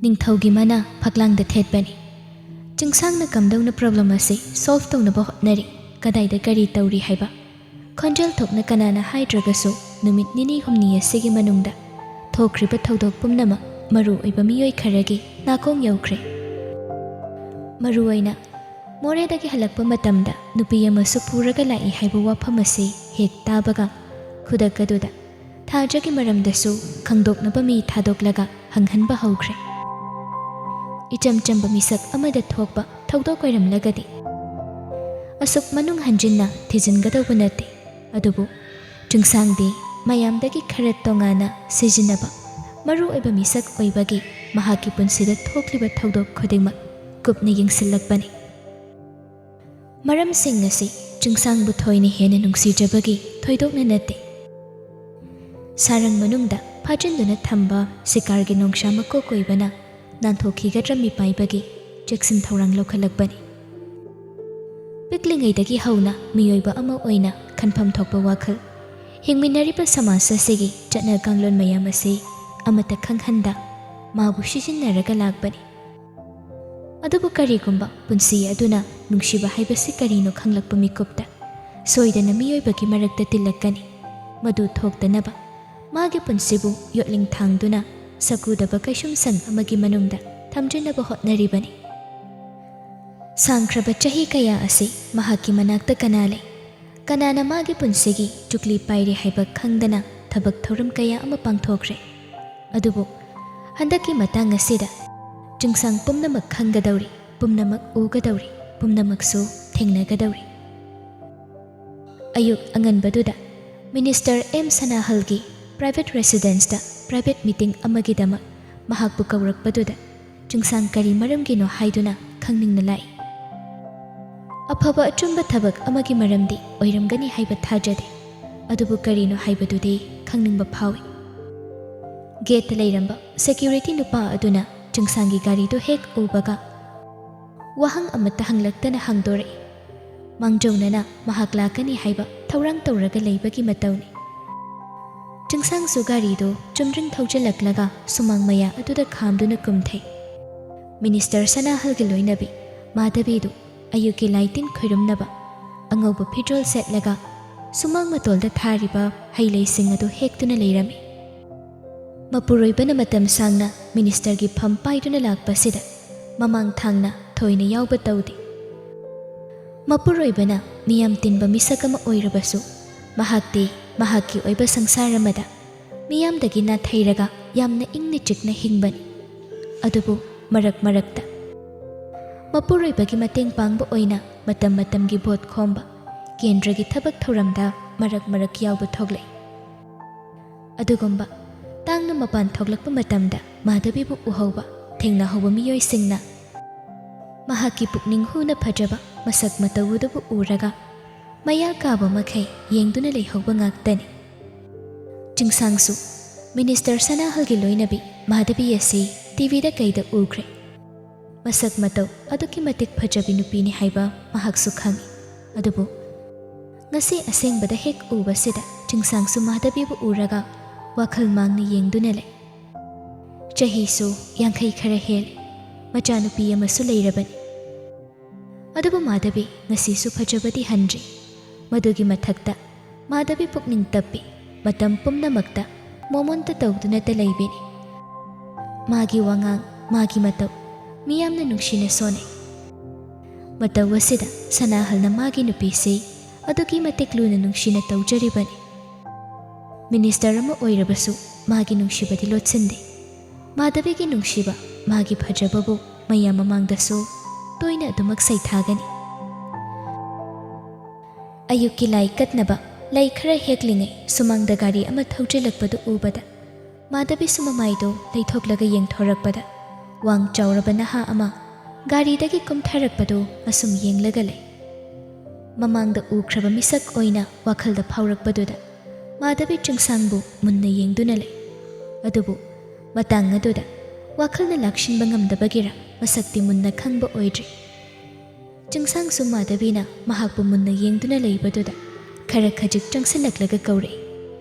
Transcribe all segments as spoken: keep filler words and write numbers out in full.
ꯅꯤꯡꯊꯧꯒꯤ ꯃꯅꯥ ꯐꯛꯂꯥꯡꯗ ꯊꯦꯠꯄꯅꯤ꯫ ꯆꯤꯡꯁꯥꯡꯅ ꯀꯝꯗꯧꯅ problem ꯑꯁꯤ solve ꯇꯧꯅꯕ ꯍꯣꯠꯅꯔꯤ, ꯀꯗꯥꯏꯗ ꯀꯔꯤ ꯇꯧꯔꯤ ꯍꯥꯏꯕ ꯈꯣꯟꯖꯦꯜ ꯊꯣꯛꯅ ꯀꯅꯥꯅ ꯍꯥꯏꯗ꯭ꯔꯒꯁꯨ, ꯅꯨꯃꯤꯠ ꯅꯤꯅꯤ ꯍꯨꯝꯅꯤ ꯑꯁꯤꯒꯤ ꯃꯅꯨꯡꯗ ꯊꯣꯛꯈ꯭ꯔꯤꯕ ꯊꯧꯗꯣꯛ ꯄꯨꯝꯅꯃꯛ ꯃꯔꯨ ꯑꯣꯏꯕ ꯃꯤꯑꯣꯏ ꯈꯔꯒꯤ ꯅꯥꯀꯣꯡ ꯌꯧꯈ꯭ꯔꯦ꯫ ꯃꯔꯨꯑꯣꯏꯅ ꯃꯣꯔꯦꯗꯒꯤ ꯍꯜꯂꯛꯄ ꯃꯇꯝꯗ ꯅꯨꯄꯤ ꯑꯃꯁꯨ ꯄꯨꯔꯒ ꯂꯥꯛꯏ ꯍꯥꯏꯕ ꯋꯥꯐꯝ ꯑꯁꯤ ꯍꯦꯛ ꯇꯥꯕꯒ, ꯈꯨꯗꯛ ꯑꯗꯨꯗ ꯊꯥꯖꯒꯤ ꯃꯔꯝꯗꯁꯨ ꯈꯪꯗꯣꯛꯅꯕ ꯃꯤ ꯊꯥꯗꯣꯛꯂꯒ ꯍꯪꯍꯟꯕ ꯍꯧꯈ꯭ꯔꯦ꯫ ꯏꯆꯝ ꯆꯝꯕ ꯃꯤꯁꯛ ꯑꯃꯗ ꯊꯣꯛꯄ ꯊꯧꯗꯣꯛ ꯑꯣꯏꯔꯝꯂꯒꯗꯤ ꯑꯁꯨꯛ ꯃꯅꯨꯡ ꯍꯟꯖꯤꯟꯅ ꯊꯤꯖꯤꯟꯒꯗꯧꯕ ꯅꯠꯇꯦ꯫ ꯑꯗꯨꯕꯨ ꯆꯤꯡꯁꯥꯡꯗꯤ ꯃꯌꯥꯝꯗꯒꯤ ꯈꯔ ꯇꯣꯉꯥꯟꯅ ꯁꯤꯖꯤꯟꯅꯕ ꯃꯔꯨ ꯑꯣꯏꯕ ꯃꯤꯁꯛ ꯑꯣꯏꯕꯒꯤ ꯃꯍꯥꯛꯀꯤ ꯄꯨꯟꯁꯤꯗ ꯊꯣꯛꯂꯤꯕ ꯊꯧꯗꯣꯛ ꯈꯨꯗꯤꯡꯃꯛ ꯀꯨꯞꯅ ꯌꯦꯡꯁꯤꯜꯂꯛꯄꯅꯤ꯫ ꯃꯔꯝꯁꯤꯡ ꯑꯁꯤ ꯆꯤꯡꯁꯥꯡꯕꯨ ꯊꯣꯏꯅ ꯍꯦꯟꯅ ꯅꯨꯡꯁꯤꯖꯕꯒꯤ ꯊꯣꯏꯗꯣꯛꯅ ꯅꯠꯇꯦ꯫ ꯁꯥꯔꯪ ꯃꯅꯨꯡꯗ ꯐꯥꯖꯤꯟꯗꯨꯅ ꯊꯝꯕ ꯁꯤꯀꯥꯔꯒꯤ ꯅꯣꯡꯁꯥ ꯃꯀꯣꯛ ꯑꯣꯏꯕꯅ ꯅꯥꯟꯊꯣꯛꯈꯤꯒꯗ꯭ꯔꯥ ꯃꯤꯄꯥꯏꯕꯒꯤ ꯆꯦꯛꯁꯤꯟ ꯊꯧꯔꯥꯡ ꯂꯧꯈꯠꯂꯛꯄꯅꯤ꯫ ꯄꯤꯛꯂꯤꯉꯩꯗꯒꯤ ꯍꯧꯅ ꯃꯤꯑꯣꯏꯕ ꯑꯃ ꯑꯣꯏꯅ ꯈꯟꯐꯝ ꯊꯣꯛꯄ ꯋꯥꯈꯜ, ꯍꯤꯡꯃꯤꯟꯅꯔꯤꯕ ꯁꯃꯥꯖ ꯑꯁꯤꯒꯤ ꯆꯠꯅ ꯀꯥꯡꯂꯣꯟ ꯃꯌꯥꯝ ꯑꯁꯤ ꯑꯃꯠꯇ ꯈꯪꯍꯟꯗ ꯃꯥꯕꯨ ꯁꯤꯖꯤꯟꯅꯔꯒ ꯂꯥꯛꯄꯅꯤ꯫ ꯑꯗꯨꯕꯨ ꯀꯔꯤꯒꯨꯝꯕ ꯄꯨꯟꯁꯤ ꯑꯗꯨꯅ ꯅꯨꯡꯁꯤꯕ ꯍꯥꯏꯕꯁꯤ ꯀꯔꯤꯅꯣ ꯈꯪꯂꯛꯄ ꯃꯤꯀꯨꯞꯇ ꯁꯣꯏꯗꯅ ꯃꯤꯑꯣꯏꯕꯒꯤ ꯃꯔꯛꯇ ꯇꯤꯜꯂꯛꯀꯅꯤ꯫ ꯃꯗꯨ ꯊꯣꯛꯇꯅꯕ ꯃꯥꯒꯤ ꯄꯨꯟꯁꯤꯕꯨ ꯌꯣꯠꯂꯤꯡ ꯊꯥꯡꯗꯨꯅ ꯁꯛꯎꯗꯕ ꯀꯩꯁꯨꯝꯁꯪ ꯑꯃꯒꯤ ꯃꯅꯨꯡꯗ ꯊꯝꯖꯤꯟꯅꯕ ꯍꯣꯠꯅꯔꯤꯕꯅꯤ꯫ ꯁꯥꯡꯈ꯭ꯔꯕ ꯆꯍꯤ ꯀꯌꯥ ꯑꯁꯤ ꯃꯍꯥꯛꯀꯤ ꯃꯅꯥꯛꯇ ꯀꯅꯥ ꯂꯩ? ꯀꯅꯥꯅ ꯃꯥꯒꯤ ꯄꯨꯟꯁꯤꯒꯤ ꯆꯨꯛꯂꯤ ꯄꯥꯏꯔꯤ ꯍꯥꯏꯕ ꯈꯪꯗꯅ ꯊꯕꯛ ꯊꯧꯔꯝ ꯀꯌꯥ ꯑꯃ ꯄꯥꯡꯊꯣꯛꯈ꯭ꯔꯦ꯫ ꯑꯗꯨꯕꯨ ꯍꯟꯗꯛꯀꯤ ꯃꯇꯥꯡ ꯑꯁꯤꯗ ꯆꯤꯡꯁꯥꯡ ꯄꯨꯝꯅꯃꯛ ꯈꯪꯒꯗꯧꯔꯤ, ꯄꯨꯝꯅꯃꯛ ꯎꯒꯗꯧꯔꯤ, ꯄꯨꯝꯅꯃꯛꯁꯨ ꯊꯦꯡꯅꯒꯗꯧꯔꯤ꯫ ꯑꯌꯨꯛ ꯑꯉꯟꯕꯗꯨꯗ Minister M ꯁꯅꯥꯍꯜꯒꯤ private residenceꯇ private meeting ꯑꯃꯒꯤꯗꯃꯛ ꯃꯍꯥꯛꯄꯨ ꯀꯧꯔꯛꯄꯗꯨꯗ ꯆꯤꯡꯁꯥꯡ ꯀꯔꯤ ꯃꯔꯝꯒꯤꯅꯣ ꯍꯥꯏꯗꯨꯅ ꯈꯪꯅꯤꯡꯅ ꯂꯥꯛꯏ꯫ ꯑꯐꯕ ꯑꯆꯨꯝꯕ ꯊꯕꯛ ꯑꯃꯒꯤ ꯃꯔꯝꯗꯤ ꯑꯣꯏꯔꯝꯒꯅꯤ ꯍꯥꯏꯕ ꯊꯥꯖꯗꯦ, ꯑꯗꯨꯕꯨ ꯀꯔꯤꯅꯣ ꯍꯥꯏꯕꯗꯨꯗꯤ ꯈꯪꯅꯤꯡꯕ ꯐꯥꯎꯏ꯫ Gateꯇ ꯂꯩꯔꯝꯕ security ꯅꯨꯄꯥ ꯑꯗꯨꯅ ꯆꯤꯡꯁꯥꯡꯒꯤ ꯒꯥꯔꯤꯗꯨ ꯍꯦꯛ ꯎꯕꯒ ꯋꯥꯍꯪ ꯑꯃꯠꯇ ꯍꯪꯂꯛꯇꯅ ꯍꯥꯡꯗꯣꯔꯛꯏ꯫ ꯃꯥꯡꯖꯧꯅꯅ ꯃꯍꯥꯛ ꯂꯥꯛꯀꯅꯤ ꯍꯥꯏꯕ ꯊꯧꯔꯥꯡ ꯇꯧꯔꯒ ꯂꯩꯕꯒꯤ ꯃꯇꯧꯅꯤ꯫ ꯆꯤꯡꯁꯥꯡꯁꯨ ꯒꯥꯔꯤꯗꯨ ꯆꯨꯝꯗ꯭ꯔꯤꯡ ꯊꯧꯖꯤꯜꯂꯛꯂꯒ ꯁꯨꯃꯥꯡ ꯃꯌꯥ ꯑꯗꯨꯗ ꯈꯥꯝꯗꯨꯅ ꯀꯨꯝꯊꯩ꯫ ꯃꯤꯅꯤꯁꯇꯔ ꯁꯅꯥꯍꯜꯒꯤ ꯂꯣꯏꯅꯕꯤ ꯃꯥꯙꯕꯤꯗꯨ ꯑꯌꯨꯛꯀꯤ ꯂꯥꯏ ꯇꯤꯟ ꯈꯣꯏꯔꯨꯝꯅꯕ ꯑꯉꯧꯕ ꯐꯤꯖꯣꯜ ꯁꯦꯠꯂꯒ ꯁꯨꯃꯥꯡ ꯃꯇꯣꯜꯗ ꯊꯥꯔꯤꯕ ꯍꯩ ꯂꯩꯁꯤꯡ ꯑꯗꯨ ꯍꯦꯛꯇꯨꯅ ꯂꯩꯔꯝꯃꯤ꯫ ꯃꯄꯨꯔꯣꯏꯕꯅ ꯃꯇꯝ ꯁꯥꯡꯅ ꯃꯤꯅꯤꯁꯇꯔꯒꯤ ꯐꯝ ꯄꯥꯏꯗꯨꯅ ꯂꯥꯛꯄꯁꯤꯗ ꯃꯃꯥꯡ ꯊꯥꯡꯅ ꯊꯣꯏꯅ ꯌꯥꯎꯕ ꯇꯧꯗꯦ꯫ ꯃꯄꯨꯔꯣꯏꯕꯅ ꯃꯤꯌꯥꯝ ꯇꯤꯟꯕ ꯃꯤꯁꯛ ꯑꯃ ꯑꯣꯏꯔꯕꯁꯨ, ꯃꯍꯥꯛꯇꯤ ꯃꯍꯥꯛꯀꯤ ꯑꯣꯏꯕ ꯁꯪꯁꯥꯔ ꯑꯃꯗ ꯃꯤꯌꯥꯝꯗꯒꯤ ꯅꯥꯊꯩꯔꯒ ꯌꯥꯝꯅ ꯏꯪꯅ ꯆꯤꯛꯅ ꯍꯤꯡꯕꯅꯤ꯫ ꯑꯗꯨꯕꯨ ꯃꯔꯛ ꯃꯔꯛꯇ ꯃꯄꯨꯔꯣꯏꯕꯒꯤ ꯃꯇꯦꯡ ꯄꯥꯡꯕ ꯑꯣꯏꯅ ꯃꯇꯝ ꯃꯇꯝꯒꯤ ꯚꯣꯠ ꯈꯣꯝꯕ, ꯀꯦꯟꯗ꯭ꯔꯒꯤ ꯊꯕꯛ ꯊꯧꯔꯝꯗ ꯃꯔꯛ ꯃꯔꯛ ꯌꯥꯎꯕ ꯊꯣꯛꯂꯛꯏ꯫ ꯑꯗꯨꯒꯨꯝꯕ ꯇꯥꯡꯅ ꯃꯄꯥꯟ ꯊꯣꯛꯂꯛꯄ ꯃꯇꯝꯗ ꯃꯥꯙꯕꯤꯕꯨ ꯎꯍꯧꯕ, ꯊꯦꯡꯅꯍꯧꯕ ꯃꯤꯑꯣꯏꯁꯤꯡꯅ ꯃꯍꯥꯛꯀꯤ ꯄꯨꯛꯅꯤꯡ ꯍꯨꯅ ꯐꯖꯕ ꯃꯁꯛ ꯃꯇꯧ ꯑꯗꯨꯕꯨ ꯎꯔꯒ ꯃꯌꯥ ꯀꯥꯕ ꯃꯈꯩ ꯌꯦꯡꯗꯨꯅ ꯂꯩꯍꯧꯕ ꯉꯥꯛꯇꯅꯤ꯫ ꯆꯤꯡꯁꯥꯡꯁꯨ ꯃꯤꯅꯤꯁꯇꯔ ꯁꯅꯥꯍꯜꯒꯤ ꯂꯣꯏꯅꯕꯤ ꯃꯥꯙꯕꯤ ꯑꯁꯤ ꯇꯤꯚꯤꯗ ꯀꯩꯗ ꯎꯈ꯭ꯔꯦ꯫ ꯃꯁꯛ ꯃꯇꯧ ꯑꯗꯨꯛꯀꯤ ꯃꯇꯤꯛ ꯐꯖꯕꯤ ꯅꯨꯄꯤꯅꯤ ꯍꯥꯏꯕ ꯃꯍꯥꯛꯁꯨ ꯈꯪꯏ꯫ ꯑꯗꯨꯕꯨ ꯉꯁꯤ ꯑꯁꯦꯡꯕꯗ ꯍꯦꯛ ꯎꯕꯁꯤꯗ ꯆꯤꯡꯁꯥꯡꯁꯨ ꯃꯥꯙꯕꯤꯕꯨ ꯎꯔꯒ ꯋꯥꯈꯜ ꯃꯥꯡꯅ ꯌꯦꯡꯗꯨꯅ ꯂꯩ꯫ ꯆꯍꯤꯁꯨ ꯌꯥꯡꯈꯩ ꯈꯔ ꯍꯦꯜꯂꯦ꯫ ꯃꯆꯥꯅꯨꯄꯤ ꯑꯃꯁꯨ ꯂꯩꯔꯕꯅꯤ꯫ ꯑꯗꯨꯕꯨ ꯃꯥꯙꯕꯤ ꯉꯁꯤꯁꯨ ꯐꯖꯕꯗꯤ ꯍꯟꯗ꯭ꯔꯤ꯫ ꯃꯗꯨꯒꯤ ꯃꯊꯛꯇ ꯃꯥꯙꯕꯤ ꯄꯨꯛꯅꯤꯡ ꯇꯞꯄꯤ, ꯃꯇꯝ ꯄꯨꯝꯅꯃꯛꯇ ꯃꯣꯃꯣꯟꯇ ꯇꯧꯗꯨꯅꯇ ꯂꯩꯕꯤꯅꯤ꯫ ꯃꯥꯒꯤ ꯋꯥꯉꯥꯡ, ꯃꯥꯒꯤ ꯃꯇꯧ ꯃꯤꯌꯥꯝꯅ ꯅꯨꯡꯁꯤꯅ ꯁꯣꯟꯅꯩ꯫ ꯃꯇꯧ ꯑꯁꯤꯗ ꯁꯅꯥꯍꯜꯅ ꯃꯥꯒꯤ ꯅꯨꯄꯤꯁꯤ ꯑꯗꯨꯛꯀꯤ ꯃꯇꯤꯛ ꯂꯨꯅ ꯅꯨꯡꯁꯤꯅ ꯇꯧꯖꯔꯤꯕꯅꯤ꯫ ꯃꯤꯅꯤꯁꯇꯔ ꯑꯃ ꯑꯣꯏꯔꯕꯁꯨ ꯃꯥꯒꯤ ꯅꯨꯡꯁꯤꯕꯗꯤ ꯂꯣꯠꯁꯤꯟꯗꯦ꯫ ꯃꯥꯙꯕꯤꯒꯤ ꯅꯨꯡꯁꯤꯕ, ꯃꯥꯒꯤ ꯐꯖꯕꯕꯨ ꯃꯌꯥꯝ ꯃꯃꯥꯡꯗꯁꯨ ꯇꯣꯏꯅ ꯑꯗꯨꯃꯛ ꯁꯩꯊꯥꯒꯅꯤ꯫ ꯑꯌꯨꯛꯀꯤ ꯂꯥꯏ ꯀꯠꯅꯕ ꯂꯩ ꯈꯔ ꯍꯦꯛꯂꯤꯉꯩ ꯁꯨꯃꯥꯡꯗ ꯒꯥꯔꯤ ꯑꯃ ꯊꯧꯖꯤꯜꯂꯛꯄꯗꯨ ꯎꯕꯗ ꯃꯥꯙꯕꯤꯁꯨ ꯃꯃꯥꯏꯗꯨ ꯂꯩꯊꯣꯛꯂꯒ ꯌꯦꯡꯊꯣꯔꯛꯄꯗ ꯋꯥꯡ ꯆꯥꯎꯔꯕ ꯅꯍꯥ ꯑꯃ ꯒꯥꯔꯤꯗꯒꯤ ꯀꯨꯝꯊꯔꯛꯄꯗꯨ ꯑꯁꯨꯝ ꯌꯦꯡꯂꯒ ꯂꯩ꯫ ꯃꯃꯥꯡꯗ ꯎꯈ꯭ꯔꯕ ꯃꯤꯁꯛ ꯑꯣꯏꯅ ꯋꯥꯈꯜꯗ ꯐꯥꯎꯔꯛꯄꯗꯨꯗ ꯃꯥꯙꯕꯤ ꯆꯤꯡꯁꯥꯡꯕꯨ ꯃꯨꯟꯅ ꯌꯦꯡꯗꯨꯅ ꯂꯩ꯫ ꯑꯗꯨꯕꯨ ꯃꯇꯥꯡ ꯑꯗꯨꯗ ꯋꯥꯈꯜꯅ ꯂꯥꯛꯁꯤꯟꯕ ꯉꯝꯗꯕꯒꯤꯔ ꯃꯁꯛꯇꯤ ꯃꯨꯟꯅ ꯈꯪꯕ ꯑꯣꯏꯗ꯭ꯔꯤ꯫ ꯆꯤꯡꯁꯥꯡꯁꯨ ꯃꯥꯙꯕꯤꯅ ꯃꯍꯥꯛꯄꯨ ꯃꯨꯟꯅ ꯌꯦꯡꯗꯨꯅ ꯂꯩꯕꯗꯨꯗ ꯈꯔ ꯈꯖꯤꯛ ꯆꯪꯁꯤꯜꯂꯛꯂꯒ ꯀꯧꯔꯛꯏ,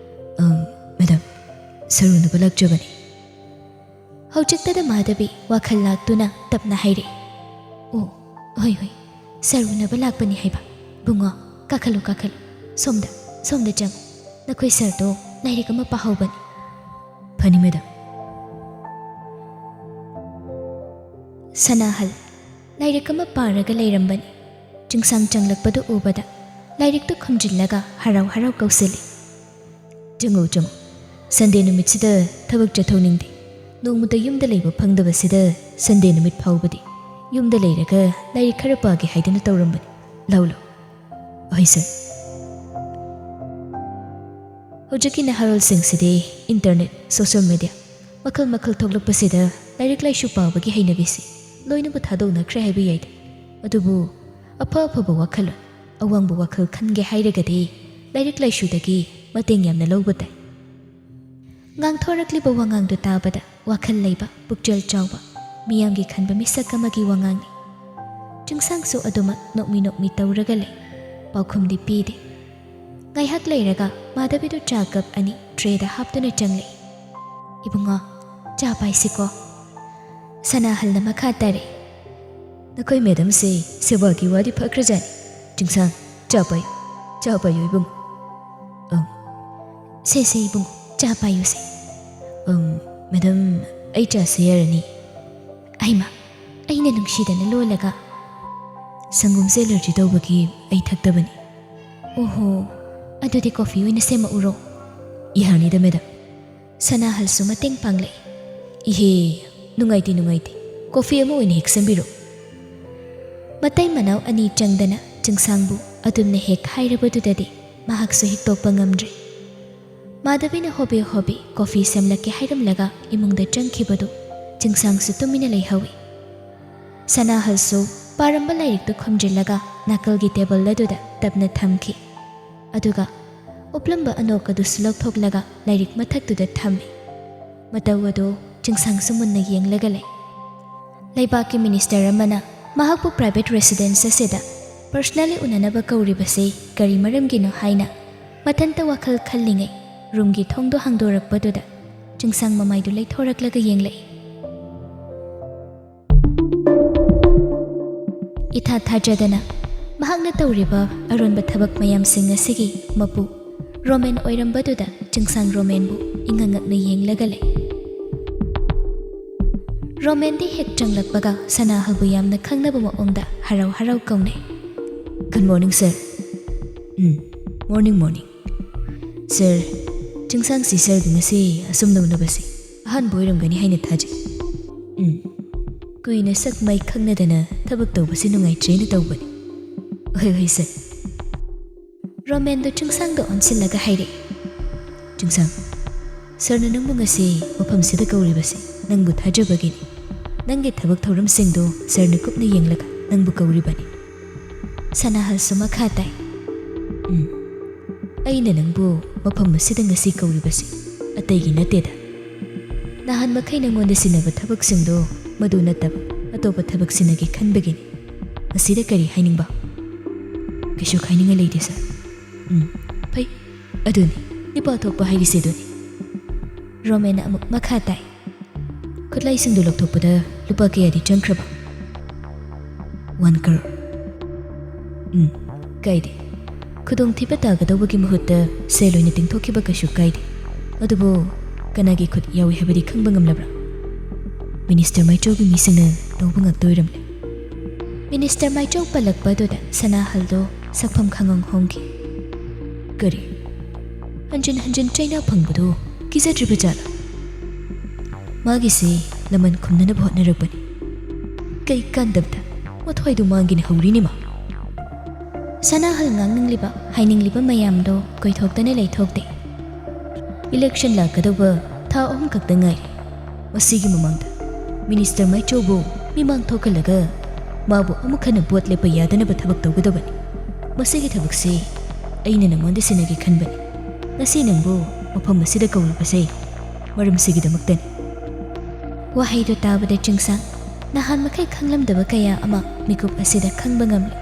"ꯑꯝ, "ꯁꯔ ꯎꯅꯕ ꯂꯥꯛꯆꯕꯅꯤ꯫" ꯍꯧꯖꯤꯛꯇꯗ ꯃꯥꯙꯕꯤ ꯋꯥꯈꯜ ꯂꯥꯛꯇꯨꯅ ꯇꯞꯅ ꯍꯥꯏꯔꯛꯏ, "ꯑꯣ, ꯍꯣꯏ, ꯍꯣꯏ, ꯁꯔ ꯎꯅꯕ ꯂꯥꯛꯄꯅꯤ ꯍꯥꯏꯕ꯫ ꯕꯨꯡꯉꯣ, ꯀꯥꯈꯠꯂꯨ, ꯀꯥꯈꯠꯂꯨ꯫ ꯁꯣꯝꯗ, ꯁꯣꯝꯗ ꯆꯪꯉꯨ꯫ ꯅꯈꯣꯏ ꯁꯔꯗꯣ ꯂꯥꯏꯔꯤꯛ ꯑꯃ ꯄꯥꯍꯧꯕꯅꯤ꯫" "ꯐꯅꯤ, ꯃꯦꯗꯥꯝ꯫" ꯁꯅꯥꯍꯜ ꯂꯥꯏꯔꯤꯛ ꯑꯃ ꯄꯥꯔꯒ ꯂꯩꯔꯝꯕꯅꯤ꯫ ꯆꯤꯡꯁꯥꯡ ꯆꯪꯂꯛꯄꯗꯨ ꯎꯕꯗ ꯂꯥꯏꯔꯤꯛꯇꯨ ꯈꯨꯝꯖꯤꯜꯂꯒ ꯍꯔꯥꯎ ꯍꯔꯥꯎ ꯀꯧꯁꯤꯜꯂꯤ, "ꯆꯪꯉꯣ, ꯆꯪꯉꯣ꯫ ꯁꯟꯗꯦ ꯅꯨꯃꯤꯠꯁꯤꯗ ꯊꯕꯛ ꯆꯠꯊꯣꯛꯅꯤꯡꯗꯦ꯫ ꯅꯣꯡꯃꯇ ꯌꯨꯝꯗ ꯂꯩꯕ ꯐꯪꯗꯕꯁꯤꯗ ꯁꯟꯗꯦ ꯅꯨꯃꯤꯠ ꯐꯥꯎꯕꯗꯤ ꯌꯨꯝꯗ ꯂꯩꯔꯒ ꯂꯥꯏꯔꯤꯛ ꯈꯔ ꯄꯥꯒꯦ ꯍꯥꯏꯗꯨꯅ ꯇꯧꯔꯝꯕꯅꯤ꯫ ꯂꯥꯎ, ꯂꯥꯎ꯫" "ꯍꯣꯏ, ꯁꯔ꯫" ꯍꯧꯖꯤꯛꯀꯤ ꯅꯍꯥꯔꯣꯜꯁꯤꯡꯁꯤꯗꯤ internet, social media ꯃꯈꯜ ꯃꯈꯜ ꯊꯣꯛꯂꯛꯄꯁꯤꯗ ꯂꯥꯏꯔꯤꯛ ꯂꯥꯏꯁꯨ ꯄꯥꯕꯒꯤ ꯍꯩꯅꯕꯤꯁꯤ ꯂꯣꯏꯅꯕꯨ ꯊꯥꯗꯣꯛꯅꯈ꯭ꯔꯦ ꯍꯥꯏꯕ ꯌꯥꯏꯗ꯫ ꯑꯗꯨꯕꯨ ꯑꯐ ꯑꯐꯕ ꯋꯥꯈꯜꯂꯣꯟ, ꯑꯋꯥꯡꯕ ꯋꯥꯈꯜ ꯈꯟꯒꯦ ꯍꯥꯏꯔꯒꯗꯤ ꯂꯥꯏꯔꯤꯛ ꯂꯥꯏꯁꯨꯗꯒꯤ ꯃꯇꯦꯡ ꯌꯥꯝꯅ ꯂꯧꯕ ꯇꯥꯏ꯫ ꯉꯥꯡꯊꯣꯔꯛꯂꯤꯕ ꯋꯥꯉꯥꯡꯗꯨ ꯇꯥꯕꯗ ꯋꯥꯈꯜ ꯂꯩꯕ, ꯄꯨꯛꯆꯦꯜ ꯆꯥꯎꯕ, ꯃꯤꯌꯥꯝꯒꯤ ꯈꯟꯕ ꯃꯤꯁꯛ ꯑꯃꯒꯤ ꯋꯥꯉꯥꯡꯅꯤ꯫ ꯆꯤꯡꯁꯥꯡꯁꯨ ꯑꯗꯨꯃꯛ ꯅꯣꯛꯃꯤ ꯅꯣꯛꯃꯤ ꯇꯧꯔꯒ ꯂꯩ꯫ ꯄꯥꯎꯈꯨꯝꯗꯤ ꯄꯤꯗꯦ꯫ ꯉꯥꯏꯍꯥꯛ ꯂꯩꯔꯒ ꯃꯥꯙꯕꯤꯗꯨ ꯆꯥ ꯀꯞ ꯑꯅꯤ ꯇ꯭ꯔꯦꯗ ꯍꯥꯞꯇꯨꯅ ꯆꯪꯂꯛꯏ꯫ "ꯏꯕꯨꯡꯉꯣ, ꯆꯥ ꯄꯥꯏꯁꯤꯀꯣ꯫" ꯁꯅꯥꯍꯜꯅ ꯃꯈꯥ ꯇꯥꯔꯛꯏ, "ꯅꯈꯣꯏ ꯃꯦꯗꯥꯝꯁꯦ ꯁꯦꯕꯥꯒꯤ ꯋꯥꯗꯤ ꯐꯈ꯭ꯔꯖꯥꯠꯅꯤ꯫ ꯆꯤꯡꯁꯥꯡ, ꯆꯥ ꯄꯥꯏꯌꯨ, ꯆꯥ ꯄꯥꯏꯌꯨ ꯏꯕꯨꯡꯉꯣ꯫" "ꯑꯪ꯫" "ꯁꯦ, ꯁꯦ ꯏꯕꯨꯡꯉꯣ, ꯆꯥ ꯄꯥꯏꯌꯨꯁꯦ꯫" "ꯑꯪ, ꯃꯦꯗꯥꯝ, ꯑꯩ ꯆꯥꯁꯦ ꯌꯥꯔꯅꯤ?" "ꯑꯩꯃ, ꯑꯩꯅ ꯅꯨꯡꯁꯤꯗꯅ ꯂꯣꯜꯂꯒ꯫" "ꯁꯪꯒꯣꯝꯁꯦ allergy ꯇꯧꯕꯒꯤ ꯑꯩ ꯊꯛꯇꯕꯅꯤ꯫" "ꯑꯣꯍꯣ, ꯑꯗꯨꯗꯤ ꯀꯣꯐꯤ ꯑꯣꯏꯅ ꯁꯦꯝꯃꯛꯎꯔꯣ?" "ꯌꯥꯅꯤꯗ, ꯃꯦꯗꯥꯝ꯫" ꯁꯅꯥꯍꯜꯁꯨ ꯃꯇꯦꯡ ꯄꯥꯡꯂꯛꯏ꯫ "ꯏꯍꯦ, ꯅꯨꯡꯉꯥꯏꯇꯦ, ꯅꯨꯡꯉꯥꯏꯇꯦ꯫ ꯀꯣꯐꯤ ꯑꯃ ꯑꯣꯏꯅ ꯍꯦꯛ ꯁꯦꯝꯕꯤꯔꯣ꯫" ꯃꯇꯩ ꯃꯅꯥꯎ ꯑꯅꯤ ꯆꯪꯗꯅ ꯆꯤꯡꯁꯥꯡꯕꯨ ꯑꯗꯨꯝꯅ ꯍꯦꯛ ꯍꯥꯏꯔꯕꯗꯨꯗꯗꯤ ꯃꯍꯥꯛꯁꯨ ꯍꯤꯛꯇꯣꯛꯄ ꯉꯝꯗ꯭ꯔꯦ꯫ ꯃꯥꯙꯕꯤꯅ ꯍꯣꯕꯦ ꯍꯣꯕꯦ ꯀꯣꯐꯤ ꯁꯦꯝꯂꯛꯀꯦ ꯍꯥꯏꯔꯝꯂꯒ ꯏꯃꯨꯡꯗ ꯆꯪꯈꯤꯕꯗꯨ ꯆꯤꯡꯁꯥꯡꯁꯨ ꯇꯨꯃꯤꯟꯅ ꯂꯩꯍꯧꯏ꯫ ꯁꯅꯥꯍꯜꯁꯨ ꯄꯥꯔꯝꯕ ꯂꯥꯏꯔꯤꯛꯇꯨ ꯈꯨꯝꯖꯤꯜꯂꯒ ꯅꯥꯀꯜꯒꯤ ꯇꯦꯕꯜ ꯑꯗꯨꯗ ꯇꯞꯅ ꯊꯝꯈꯤ꯫ ꯑꯗꯨꯒ ꯎꯞꯂꯝꯕ ꯑꯅꯣꯛ ꯑꯗꯨꯁꯨ ꯂꯧꯊꯣꯛꯂꯒ ꯂꯥꯏꯔꯤꯛ ꯃꯊꯛꯇꯨꯗ ꯊꯝꯃꯤ꯫ ꯃꯇꯧ ꯑꯗꯨ ꯆꯤꯡꯁꯥꯡꯁꯨ ꯃꯨꯟꯅ ꯌꯦꯡꯂꯒ ꯂꯩ꯫ ꯂꯩꯕꯥꯛꯀꯤ ꯃꯤꯅꯤꯁꯇꯔ ꯑꯃꯅ ꯃꯍꯥꯛꯄꯨ private residence ꯑꯁꯤꯗ personally ꯎꯅꯅꯕ ꯀꯧꯔꯤꯕꯁꯤ ꯀꯔꯤ ꯃꯔꯝꯒꯤꯅꯣ ꯍꯥꯏꯅ ꯃꯊꯟꯇ ꯋꯥꯈꯜ ꯈꯜꯂꯤꯉꯩ ꯔꯨꯝꯒꯤ ꯊꯣꯡꯗꯣ ꯍꯥꯡꯗꯣꯔꯛꯄꯗꯨꯗ ꯆꯤꯡꯁꯥꯡ ꯃꯃꯥꯏꯗꯨ ꯂꯩꯊꯣꯔꯛꯂꯒ ꯌꯦꯡꯂꯛꯏ꯫ ꯏꯊꯥ ꯊꯥꯖꯗꯅ ꯃꯍꯥꯛꯅ ꯇꯧꯔꯤꯕ ꯑꯔꯣꯟꯕ ꯊꯕꯛ ꯃꯌꯥꯝꯁꯤꯡ ꯑꯁꯤꯒꯤ ꯃꯄꯨ ꯔꯣꯃꯦꯟ ꯑꯣꯏꯔꯝꯕꯗꯨꯗ ꯆꯤꯡꯁꯥꯡ ꯔꯣꯃꯦꯟꯕꯨ ꯏꯉꯛ ꯉꯛꯅ ꯌꯦꯡꯂꯒ ꯂꯩ꯫ ꯔꯣꯃꯦꯟꯗꯤ ꯍꯦꯛ ꯆꯪꯂꯛꯄꯒ ꯁꯅꯥꯍꯜꯕꯨ ꯌꯥꯝꯅ ꯈꯪꯅꯕ ꯃꯑꯣꯡꯗ ꯍꯔꯥꯎ ꯍꯔꯥꯎ ꯀꯧꯅꯩ꯫ "Good morning, sir." "ꯎꯝ, morning, morning." "Sir, ꯆꯤꯡꯁꯥꯡꯁꯤ ꯁꯔꯒ ꯉꯁꯤ ꯑꯁꯨꯝꯅ ꯎꯅꯕꯁꯤ ꯑꯍꯥꯟꯕ ꯑꯣꯏꯔꯝꯒꯅꯤ ꯍꯥꯏꯅ ꯊꯥꯖꯩ꯫ ꯎꯝ, ꯀꯨꯏꯅ ꯁꯛ ꯃꯥꯏ ꯈꯪꯅꯗꯅ ꯊꯕꯛ ꯇꯧꯕꯁꯤ ꯅꯨꯡꯉꯥꯏꯇ꯭ꯔꯦꯅ ꯇꯧꯕꯅꯤ꯫ ꯍꯣꯏ, ꯍꯣꯏ, sir." ꯔꯣꯃꯦꯟꯗꯨ ꯆꯤꯡꯁꯥꯡꯗ ꯑꯣꯟꯁꯤꯜꯂꯒ ꯍꯥꯏꯔꯛꯏ, "ꯆꯤꯡꯁꯥꯡ, ꯁꯔꯅ ꯅꯪꯕꯨ ꯉꯁꯤ ꯃꯐꯝꯁꯤꯗ ꯀꯧꯔꯤꯕꯁꯤ ꯅꯪꯕꯨ ꯊꯥꯖꯕꯒꯤꯅꯤ꯫ ꯅꯪꯒꯤ ꯊꯕꯛ ꯊꯧꯔꯝꯁꯤꯡꯗꯨ ꯁꯔꯅ ꯀꯨꯞꯅ ꯌꯦꯡꯂꯒ ꯅꯪꯕꯨ ꯀꯧꯔꯤꯕꯅꯤ꯫" ꯁꯅꯥꯍꯜꯁꯨ ꯃꯈꯥ ꯇꯥꯏ, "ꯎꯝ, ꯑꯩꯅ ꯅꯪꯕꯨ ꯃꯐꯝ ꯑꯁꯤꯗ ꯉꯁꯤ ꯀꯧꯔꯤꯕꯁꯤ ꯑꯇꯩꯒꯤ ꯅꯠꯇꯦꯗ꯫ ꯅꯍꯥꯟ ꯃꯈꯩ ꯅꯪꯉꯣꯟꯗ ꯁꯤꯟꯅꯕ ꯊꯕꯛꯁꯤꯡꯗꯨ ꯃꯗꯨ ꯅꯠꯇꯕ ꯑꯇꯣꯞꯄ ꯊꯕꯛ ꯁꯤꯟꯅꯒꯦ ꯈꯟꯕꯒꯤꯅꯤ꯫ ꯃꯁꯤꯗ ꯀꯔꯤ ꯍꯥꯏꯅꯤꯡꯕ?" "ꯀꯩꯁꯨ ꯍꯥꯏꯅꯤꯡꯉꯥꯏ ꯂꯩꯇꯦ, sir꯫ ꯎꯝ, ꯐꯩ꯫ ꯑꯗꯨꯅꯤ, ꯅꯨꯄꯥ ꯊꯣꯛꯄ ꯍꯥꯏꯔꯤꯁꯦ ꯑꯗꯨꯅꯤ꯫" ꯔꯣꯃꯦꯟꯅ ꯑꯃꯨꯛ ꯃꯈꯥ ꯇꯥꯏ, "ꯈꯨꯠꯂꯥꯏꯁꯤꯡꯗꯨ ꯂꯧꯊꯣꯛꯄꯗ ꯂꯨꯄꯥ ꯀꯌꯥꯗꯤ ꯆꯪꯈ꯭ꯔꯕ?" "One crore." "ꯎꯝ, ꯀꯥꯏꯗꯦ꯫ ꯈꯨꯗꯣꯡꯊꯤꯕ ꯇꯥꯒꯗꯧꯕꯒꯤ ꯃꯍꯨꯠꯇ ꯁꯦꯜ ꯑꯣꯏꯅ ꯇꯤꯡꯊꯣꯛꯈꯤꯕ ꯀꯩꯁꯨ ꯀꯥꯏꯗꯦ꯫ ꯑꯗꯨꯕꯨ ꯀꯅꯥꯒꯤ ꯈꯨꯠ ꯌꯥꯎꯏ ꯍꯥꯏꯕꯗꯤ ꯈꯪꯕ ꯉꯝꯂꯕ꯭ꯔꯥ?" "ꯃꯤꯅꯤꯁꯇꯔ ꯃꯥꯏꯆꯧꯒꯤ ꯃꯤꯁꯤꯡꯅ ꯇꯧꯕ ꯉꯥꯛꯇ ꯑꯣꯏꯔꯝꯂꯦ꯫" ꯃꯤꯅꯤꯁꯇꯔ ꯃꯥꯏꯆꯧ ꯄꯜꯂꯛꯄ ꯑꯗꯨꯗ ꯁꯅꯥꯍꯜꯗꯣ ꯁꯛꯐꯝ ꯈꯪꯍꯣꯡ ꯍꯣꯡꯈꯤ꯫ "ꯀꯔꯤ? ꯍꯟꯖꯤꯟ ꯍꯟꯖꯤꯟ ꯆꯩꯅꯥ ꯐꯪꯕꯗꯣ ꯀꯤꯖꯗ꯭ꯔꯤꯕ ꯖꯥꯠꯂꯥ? ꯃꯥꯒꯤꯁꯦ ꯂꯃꯟ ꯈꯨꯝꯅꯅꯕ ꯍꯣꯠꯅꯔꯛꯄꯅꯤ꯫ ꯀꯩ ꯀꯥꯟꯗꯕꯗ ꯃꯊ꯭ꯋꯥꯏꯗꯨ ꯃꯥꯡꯒꯦꯅ ꯍꯧꯔꯤꯅꯦ ꯃꯥ꯫" ꯁꯅꯥꯍꯜ ꯉꯥꯡꯅꯤꯡꯂꯤꯕ, ꯍꯥꯏꯅꯤꯡꯂꯤꯕ ꯃꯌꯥꯝꯗꯣ ꯀꯣꯏꯊꯣꯛꯇꯅ ꯂꯩꯊꯣꯛꯇꯦ꯫ ꯏꯂꯦꯛꯁꯟ ꯂꯥꯛꯀꯗꯧꯕ ꯊꯥ ꯑꯍꯨꯝ ꯈꯛꯇ ꯉꯥꯏꯔꯦ꯫ ꯃꯁꯤꯒꯤ ꯃꯃꯥꯡꯗ ꯃꯤꯅꯤꯁꯇꯔ ꯃꯥꯏꯆꯧꯕꯨ ꯃꯤꯃꯥꯡ ꯊꯣꯛꯍꯜꯂꯒ ꯃꯥꯕꯨ ꯑꯃꯨꯛ ꯍꯟꯅ ꯚꯣꯠ ꯂꯦꯞꯄ ꯌꯥꯗꯅꯕ ꯊꯕꯛ ꯇꯧꯒꯗꯕꯅꯤ꯫ ꯃꯁꯤꯒꯤ ꯊꯕꯛꯁꯤ ꯑꯩꯅ ꯅꯉꯣꯟꯗ ꯁꯤꯟꯅꯒꯦ ꯈꯟꯕꯅꯤ꯫ ꯉꯁꯤ ꯅꯪꯕꯨ ꯃꯐꯝ ꯑꯁꯤꯗ ꯀꯧꯔꯤꯕꯁꯦ ꯃꯔꯝꯁꯤꯒꯤꯗꯃꯛꯇꯅꯤ꯫ ꯋꯥꯍꯩꯗꯨ ꯇꯥꯕꯗ ꯆꯤꯡꯁꯥꯡ ꯅꯍꯥꯟ ꯃꯈꯩ ꯈꯪꯂꯝꯗꯕ ꯀꯌꯥ ꯑꯃ ꯃꯤꯀꯨꯞ ꯑꯁꯤꯗ ꯈꯪꯕ ꯉꯝꯂꯤ꯫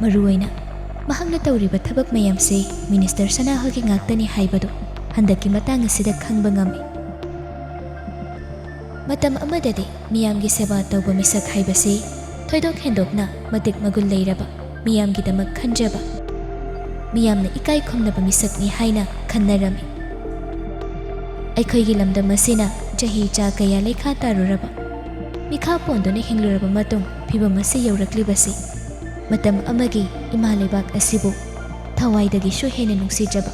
ꯃꯔꯨꯑꯣꯏꯅ ꯃꯍꯥꯛꯅ ꯇꯧꯔꯤꯕ ꯊꯕꯛ ꯃꯌꯥꯝꯁꯤ ꯃꯤꯅꯤꯁꯇꯔ ꯁꯅꯥꯍꯜꯒꯤ ꯉꯥꯛꯇꯅꯤ ꯍꯥꯏꯕꯗꯨ ꯍꯟꯗꯛꯀꯤ ꯃꯇꯥꯡ ꯑꯁꯤꯗ ꯈꯪꯕ ꯉꯝꯃꯤ꯫ ꯃꯇꯝ ꯑꯃꯗꯗꯤ ꯃꯤꯌꯥꯝꯒꯤ ꯁꯦꯕꯥ ꯇꯧꯕ ꯃꯤꯁꯛ ꯍꯥꯏꯕꯁꯤ ꯊꯣꯏꯗꯣꯛ ꯍꯦꯟꯗꯣꯛꯅ ꯃꯇꯤꯛ ꯃꯒꯨꯟ ꯂꯩꯔꯕ, ꯃꯤꯌꯥꯝꯒꯤꯗꯃꯛ ꯈꯟꯖꯕ, ꯃꯤꯌꯥꯝꯅ ꯏꯀꯥꯏ ꯈꯨꯝꯅꯕ ꯃꯤꯁꯛꯅꯤ ꯍꯥꯏꯅ ꯈꯟꯅꯔꯝꯃꯤ꯫ ꯑꯩꯈꯣꯏꯒꯤ ꯂꯝꯗꯝ ꯑꯁꯤꯅ ꯆꯍꯤ ꯆꯥ ꯀꯌꯥ ꯂꯩꯈꯥ ꯇꯥꯔꯨꯔꯕ, ꯃꯤꯈꯥ ꯄꯣꯟꯗꯨꯅ ꯍꯤꯡꯂꯨꯔꯕ ꯃꯇꯨꯡ ꯐꯤꯚꯝ ꯑꯁꯤ ꯌꯧꯔꯛꯂꯤꯕꯁꯤ ꯃꯇꯝ ꯑꯃꯒꯤ ꯏꯃꯥ ꯂꯩꯕꯥꯛ ꯑꯁꯤꯕꯨ ꯊꯋꯥꯏꯗꯒꯤꯁꯨ ꯍꯦꯟꯅ ꯅꯨꯡꯁꯤꯖꯕ,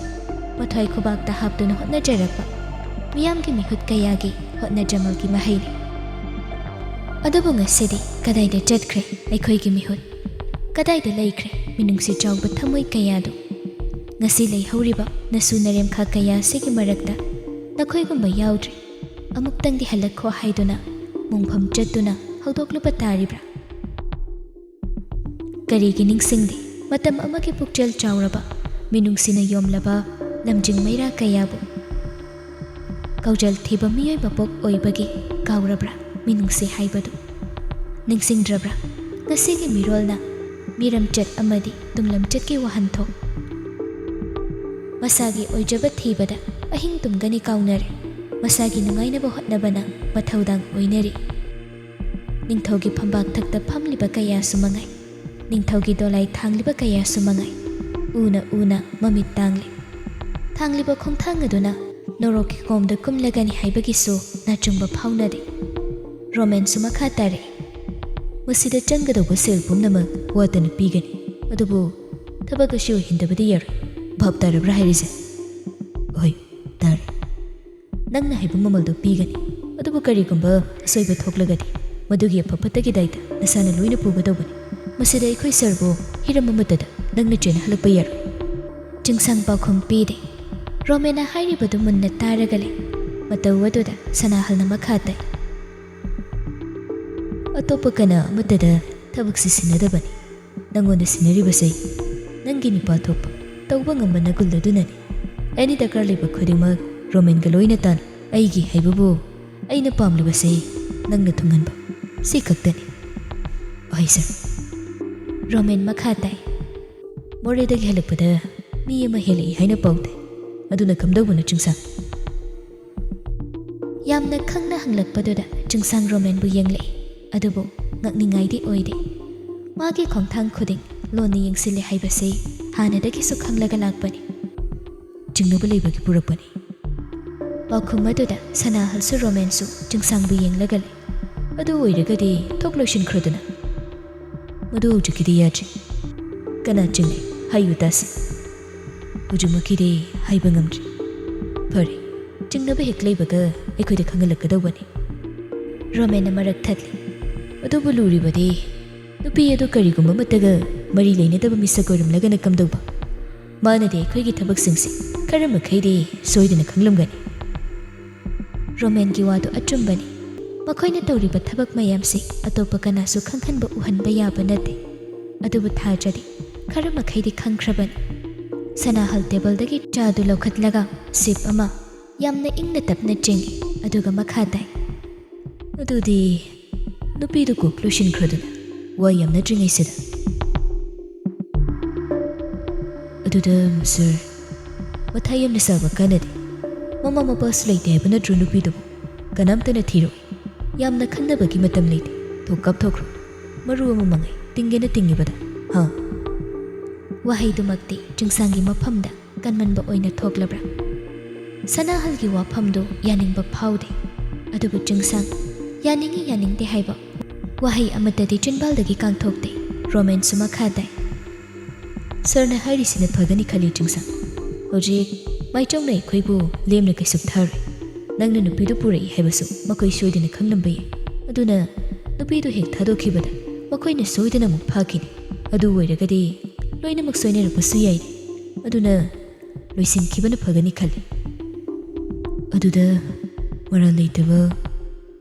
ꯃꯊ꯭ꯋꯥꯏ ꯈꯨꯕꯥꯛꯇ ꯍꯥꯞꯇꯨꯅ ꯍꯣꯠꯅꯖꯔꯛꯄ ꯃꯤꯌꯥꯝꯒꯤ ꯃꯤꯍꯨꯠ ꯀꯌꯥꯒꯤ ꯍꯣꯠꯅꯖꯃꯜꯒꯤ ꯃꯍꯩꯅꯤ꯫ ꯑꯗꯨꯕꯨ ꯉꯁꯤꯗꯤ ꯀꯗꯥꯏꯗ ꯆꯠꯈ꯭ꯔꯦ ꯑꯩꯈꯣꯏꯒꯤ ꯃꯤꯍꯨꯠ? ꯀꯗꯥꯏꯗ ꯂꯩꯈ꯭ꯔꯦ ꯃꯤꯅꯨꯡꯁꯤ ꯆꯥꯎꯕ ꯊꯃꯣꯏ ꯀꯌꯥꯗꯨ? ꯉꯁꯤ ꯂꯩꯍꯧꯔꯤꯕ ꯅꯁꯨ ꯅꯔꯦꯝꯈꯥ ꯀꯌꯥ ꯑꯁꯤꯒꯤ ꯃꯔꯛꯇ ꯅꯈꯣꯏꯒꯨꯝꯕ ꯌꯥꯎꯗ꯭ꯔꯦ꯫ ꯑꯃꯨꯛꯇꯪꯗꯤ ꯍꯜꯂꯛꯈꯣ ꯍꯥꯏꯗꯨꯅ ꯃꯣꯡꯐꯝ ꯆꯠꯇꯨꯅ ꯍꯧꯗꯣꯛꯂꯨꯕ ꯇꯥꯔꯤꯕ꯭ꯔꯥ? ꯀꯔꯤꯒꯤ ꯅꯤꯡꯁꯤꯡꯗꯦ ꯃꯇꯝ ꯑꯃꯒꯤ ꯄꯨꯛꯆꯦꯜ ꯆꯥꯎꯔꯕ, ꯃꯤꯅꯨꯡꯁꯤꯅ ꯌꯣꯝꯂꯕ ꯂꯝꯖꯤꯡ ꯃꯩꯔꯥ ꯀꯌꯥꯕꯨ? ꯀꯧꯖꯜ ꯊꯤꯕ ꯃꯤꯑꯣꯏ ꯃꯄꯣꯛ ꯑꯣꯏꯕꯒꯤ ꯀꯥꯎꯔꯕ꯭ꯔꯥ ꯃꯤꯅꯨꯡꯁꯤ ꯍꯥꯏꯕꯗꯨ? ꯅꯤꯡꯁꯤꯡꯗ꯭ꯔꯕ꯭ꯔꯥ ꯉꯁꯤꯒꯤ ꯃꯤꯔꯣꯜꯅ ꯃꯤꯔꯝꯆꯠ ꯑꯃꯗꯤ ꯇꯨꯡꯂꯝꯆꯠꯀꯤ ꯋꯥꯍꯟꯊꯣꯛ? ꯃꯁꯥꯒꯤ ꯑꯣꯏꯖꯕ ꯊꯤꯕꯗ ꯑꯍꯤꯡ ꯇꯨꯝꯒꯅꯤ ꯀꯥꯎꯅꯔꯦ꯫ ꯃꯁꯥꯒꯤ ꯅꯨꯡꯉꯥꯏꯅꯕ ꯍꯣꯠꯅꯕꯅ ꯃꯊꯧꯗꯥꯡ ꯑꯣꯏꯅꯔꯦ꯫ ꯅꯤꯡꯊꯧꯒꯤ ꯐꯝꯕꯥꯛ ꯊꯛꯇ ꯐꯝꯂꯤꯕ ꯀꯌꯥꯁꯨ ꯃꯉꯥꯏ, ꯅꯤꯡꯊꯧꯒꯤ ꯗꯣꯂꯥꯏ ꯊꯥꯡꯂꯤꯕ ꯀꯌꯥꯁꯨ ꯃꯉꯥꯏ, ꯎꯅ ꯎꯅ ꯃꯃꯤꯠ ꯇꯥꯡꯂꯦ꯫ ꯊꯥꯡꯂꯤꯕ ꯈꯣꯡꯊꯥꯡ ꯑꯗꯨꯅ ꯅꯣꯔꯣꯛꯀꯤ ꯀꯣꯝꯗ ꯀꯨꯝꯂꯒꯅꯤ ꯍꯥꯏꯕꯒꯤꯁꯨ ꯅꯥꯆꯨꯡꯕ ꯐꯥꯎꯅꯔꯦ꯫ ꯔꯣꯃꯦꯟꯁꯨ ꯃꯈꯥ ꯇꯥꯔꯦ꯫ ꯃꯁꯤꯗ ꯆꯪꯒꯗꯧꯕ ꯁꯦꯜ ꯄꯨꯝꯅꯃꯛ ꯋꯥꯠꯇꯅ ꯄꯤꯒꯅꯤ, ꯑꯗꯨꯕꯨ ꯊꯕꯛ ꯑꯁꯤ ꯑꯣꯏꯍꯟꯗꯕꯗꯤ ꯌꯥꯔꯣꯏ꯫ ꯚꯥꯞ ꯇꯥꯔꯕ꯭ꯔꯥ ꯍꯥꯏꯔꯤꯁꯦ? ꯍꯣꯏ, ꯇꯥꯔꯦ꯫ ꯅꯪꯅ ꯍꯥꯏꯕ ꯃꯃꯜꯗꯣ ꯄꯤꯒꯅꯤ, ꯑꯗꯨꯕꯨ ꯀꯔꯤꯒꯨꯝꯕ ꯑꯁꯣꯏꯕ ꯊꯣꯛꯂꯒꯗꯤ ꯃꯗꯨꯒꯤ ꯑꯐ ꯐꯠꯇꯒꯤ ꯗꯥꯏꯇ ꯅꯁꯥꯅ ꯂꯣꯏꯅ ꯄꯨꯒꯗꯧꯕꯅꯤ꯫ ꯃꯁꯤꯗ ꯑꯩꯈꯣꯏ ꯁꯔꯕꯨ ꯍꯤꯔꯝ ꯑꯃꯠꯇꯗ ꯅꯪꯅ ꯆꯦꯟꯅꯍꯜꯂꯛꯄ ꯌꯥꯔꯣꯏ꯫ ꯆꯤꯡꯁꯥꯡ ꯄꯥꯎꯈꯨꯝ ꯄꯤꯗꯦ꯫ ꯔꯣꯃꯦꯟꯅ ꯍꯥꯏꯔꯤꯕꯗꯨ ꯃꯨꯟꯅ ꯇꯥꯔꯒ ꯂꯩ꯫ ꯃꯇꯧ ꯑꯗꯨꯗ ꯁꯅꯥꯍꯜꯅ ꯃꯈꯥ ꯇꯥꯏ꯫ ꯑꯇꯣꯞꯄ ꯀꯅꯥ ꯑꯃꯠꯇꯗ ꯊꯕꯛꯁꯤ ꯁꯤꯟꯅꯗꯕꯅꯤ꯫ ꯅꯪꯉꯣꯟꯗ ꯁꯤꯟꯅꯔꯤꯕꯁꯦ ꯅꯪꯒꯤ ꯅꯨꯄꯥ ꯊꯣꯛꯄ, ꯇꯧꯕ ꯉꯝꯕ ꯅꯒꯨꯜ ꯑꯗꯨꯅꯅꯤ꯫ ꯑꯦꯅꯤ ꯗꯔꯀꯥꯔ ꯂꯩꯕ ꯈꯨꯗꯤꯡꯃꯛ ꯔꯣꯃꯦꯟꯒ ꯂꯣꯏꯅ ꯇꯥꯟꯅ꯫ ꯑꯩꯒꯤ ꯍꯥꯏꯕꯕꯨ ꯑꯩꯅ ꯄꯥꯝꯂꯤꯕꯁꯦ ꯅꯪꯅ ꯊꯨꯡꯍꯟꯕ, ꯁꯤ ꯈꯛꯇꯅꯤ꯫ ꯍꯣꯏ ꯁꯔ꯫ ꯔꯣꯃꯦꯟ ꯃꯈꯥ ꯇꯥꯏ꯫ ꯃꯣꯔꯦꯗꯒꯤ ꯍꯜꯂꯛꯄꯗ ꯃꯤ ꯑꯃ ꯍꯦꯜꯂꯛꯏ ꯍꯥꯏꯅ ꯄꯥꯎ ꯇꯥꯏ꯫ ꯑꯗꯨꯅ ꯀꯝꯗꯧꯕꯅꯣ ꯆꯤꯡꯁꯥꯡ? ꯌꯥꯝꯅ ꯈꯪꯅ ꯍꯪꯂꯛꯄꯗꯨꯗ ꯆꯤꯡꯁꯥꯡ ꯔꯣꯃꯦꯟꯕꯨ ꯌꯦꯡꯂꯛꯏ꯫ ꯑꯗꯨꯕꯨ ꯉꯛꯅꯤꯡꯉꯥꯏꯗꯤ ꯑꯣꯏꯗꯦ꯫ ꯃꯥꯒꯤ ꯈꯣꯡꯊꯥꯡ ꯈꯨꯗꯤꯡ ꯂꯣꯟꯅ ꯌꯦꯡꯁꯤꯜꯂꯦ ꯍꯥꯏꯕꯁꯤ ꯍꯥꯟꯅꯗꯒꯤꯁꯨ ꯈꯪꯂꯒ ꯂꯥꯛꯄꯅꯤ꯫ ꯆꯤꯡꯅꯕ ꯂꯩꯕꯒꯤ ꯄꯨꯔꯛꯄꯅꯤ꯫ ꯄꯥꯎꯈꯨꯝ ꯑꯗꯨꯗ ꯁꯅꯥꯍꯜꯁꯨ ꯔꯣꯃꯦꯟꯁꯨ ꯆꯤꯡꯁꯥꯡꯕꯨ ꯌꯦꯡꯂꯒ ꯂꯩ꯫ ꯑꯗꯨ ꯑꯣꯏꯔꯒꯗꯤ ꯊꯣꯛ ꯂꯣꯏꯁꯤꯟꯈ꯭ꯔꯗꯨꯅ꯫ ꯃꯗꯨ ꯍꯧꯖꯤꯛꯀꯤꯗꯤ ꯌꯥꯗ꯭ꯔꯤ꯫ ꯀꯅꯥ ꯆꯤꯡꯅꯩ? ꯍꯥꯏꯌꯨ ꯇꯥꯁꯤ꯫ ꯍꯧꯖꯤꯛꯃꯛꯀꯤꯗꯤ ꯍꯥꯏꯕ ꯉꯝꯗ꯭ꯔꯤ꯫ ꯐꯔꯦ, ꯆꯤꯡꯅꯕ ꯍꯦꯛ ꯂꯩꯕꯒ ꯑꯩꯈꯣꯏꯗ ꯈꯪꯍꯜꯂꯛꯀꯗꯧꯕꯅꯤ꯫ ꯔꯣꯃꯦꯟꯅ ꯃꯔꯛ ꯊꯠꯂꯤ꯫ ꯑꯗꯨꯕꯨ ꯂꯨꯔꯤꯕꯗꯤ ꯅꯨꯄꯤ ꯑꯗꯨ ꯀꯔꯤꯒꯨꯝꯕ ꯑꯃꯠꯇꯒ ꯃꯔꯤ ꯂꯩꯅꯗꯕ ꯃꯤꯁꯛ ꯑꯣꯏꯔꯝꯂꯒꯅ ꯀꯝꯗꯧꯕ? ꯃꯥꯅꯗꯤ ꯑꯩꯈꯣꯏꯒꯤ ꯊꯕꯛꯁꯤꯡꯁꯤ ꯈꯔ ꯃꯈꯩꯗꯤ ꯁꯣꯏꯗꯅ ꯈꯪꯂꯝꯒꯅꯤ꯫ ꯔꯣꯃꯦꯟꯒꯤ ꯋꯥꯗꯨ ꯑꯆꯨꯝꯕꯅꯤ꯫ ꯃꯈꯣꯏꯅ ꯇꯧꯔꯤꯕ ꯊꯕꯛ ꯃꯌꯥꯝꯁꯤ ꯑꯇꯣꯞꯄ ꯀꯅꯥꯁꯨ ꯈꯪꯍꯟꯕ ꯎꯍꯟꯕ ꯌꯥꯕ ꯅꯠꯇꯦ꯫ ꯑꯗꯨꯕꯨ ꯊꯥꯖꯗꯤ ꯈꯔ ꯃꯈꯩꯗꯤ ꯈꯪꯈ꯭ꯔꯕꯅꯤ꯫ ꯁꯅꯥꯍꯜ ꯇꯦꯕꯜꯗꯒꯤ ꯆꯥꯗꯨ ꯂꯧꯈꯠꯂꯒ ꯁꯤꯞ ꯑꯃ ꯌꯥꯝꯅ ꯏꯪꯅ ꯇꯞꯅ ꯆꯤꯡꯏ, ꯑꯗꯨꯒ ꯃꯈꯥ ꯇꯥꯏ꯫ ꯑꯗꯨꯗꯤ ꯅꯨꯄꯤꯗꯨ ꯀꯣꯛ ꯂꯣꯏꯁꯤꯟꯈ꯭ꯔꯗꯨꯅ ꯋꯥ ꯌꯥꯝꯅꯗ꯭ꯔꯤꯉꯩꯁꯤꯗ꯫ ꯑꯗꯨꯗ, ꯁꯔ, ꯃꯊꯥ ꯌꯥꯝꯅ ꯁꯥꯕ ꯀꯥꯟꯅꯗꯦ꯫ ꯃꯃꯥ ꯃꯄꯥꯁꯨ ꯂꯩꯇꯦ ꯍꯥꯏꯕ ꯅꯠꯇ꯭ꯔꯣ ꯅꯨꯄꯤꯗꯨꯕꯨ? ꯀꯅꯥꯝꯇꯅ ꯊꯤꯔꯣꯏ꯫ ꯌꯥꯝꯅ ꯈꯟꯅꯕꯒꯤ ꯃꯇꯝ ꯂꯩꯇꯦ꯫ ꯊꯣꯛ ꯀꯥꯞꯊꯣꯛꯈ꯭ꯔꯣ꯫ ꯃꯔꯨ ꯑꯃ ꯃꯥꯡꯉꯩ꯫ ꯇꯤꯡꯒꯦꯅ ꯇꯤꯡꯉꯤꯕꯗ꯫ ꯍꯥ? ꯋꯥꯍꯩꯗꯨꯃꯛꯇꯤ ꯆꯤꯡꯁꯥꯡꯒꯤ ꯃꯐꯝꯗ ꯀꯟꯃꯟꯕ ꯑꯣꯏꯅ ꯊꯣꯛꯂꯕ꯭ꯔꯥ? ꯁꯅꯥꯍꯜꯒꯤ ꯋꯥꯐꯝꯗꯨ ꯌꯥꯅꯤꯡꯕ ꯐꯥꯎꯗꯦ꯫ ꯑꯗꯨꯕꯨ ꯆꯤꯡꯁꯥꯡ ꯌꯥꯅꯤꯡꯏ ꯌꯥꯅꯤꯡꯗꯦ ꯍꯥꯏꯕ ꯋꯥꯍꯩ ꯑꯃꯠꯇꯗꯤ ꯆꯤꯟꯕꯥꯜꯗꯒꯤ ꯀꯥꯡꯊꯣꯛꯇꯦ꯫ ꯔꯣꯃꯦꯟꯁꯨ ꯃꯈꯥ ꯇꯥꯏ꯫ ꯁꯔꯅ ꯍꯥꯏꯔꯤꯁꯤꯅ ꯐꯒꯅꯤ ꯈꯜꯂꯤ, ꯆꯤꯡꯁꯥꯡ꯫ ꯍꯧꯖꯤꯛ ꯃꯥꯏꯆꯧꯅ ꯑꯩꯈꯣꯏꯕꯨ ꯂꯦꯝꯅ ꯀꯩꯁꯨ ꯊꯥꯔꯣꯏ꯫ ꯅꯪꯅ ꯅꯨꯄꯤꯗꯨ ꯄꯨꯔꯛꯏ ꯍꯥꯏꯕꯁꯨ ꯃꯈꯣꯏ ꯁꯣꯏꯗꯅ ꯈꯪꯂꯝꯕ ꯌꯥꯏ꯫ ꯑꯗꯨꯅ ꯅꯨꯄꯤꯗꯨ ꯍꯦꯛ ꯊꯥꯗꯣꯛꯈꯤꯕꯗ ꯃꯈꯣꯏꯅ ꯁꯣꯏꯗꯅ ꯑꯃꯨꯛ ꯐꯥꯈꯤꯅꯤ꯫ ꯑꯗꯨ ꯑꯣꯏꯔꯒꯗꯤ ꯂꯣꯏꯅꯃꯛ ꯁꯣꯏꯅꯔꯛꯄꯁꯨ ꯌꯥꯏ꯫ ꯑꯗꯨꯅ ꯂꯣꯏꯁꯤꯟꯈꯤꯕꯅ ꯐꯒꯅꯤ ꯈꯜꯂꯤ꯫ ꯑꯗꯨꯗ ꯃꯔꯥꯜ ꯂꯩꯇꯕ꯫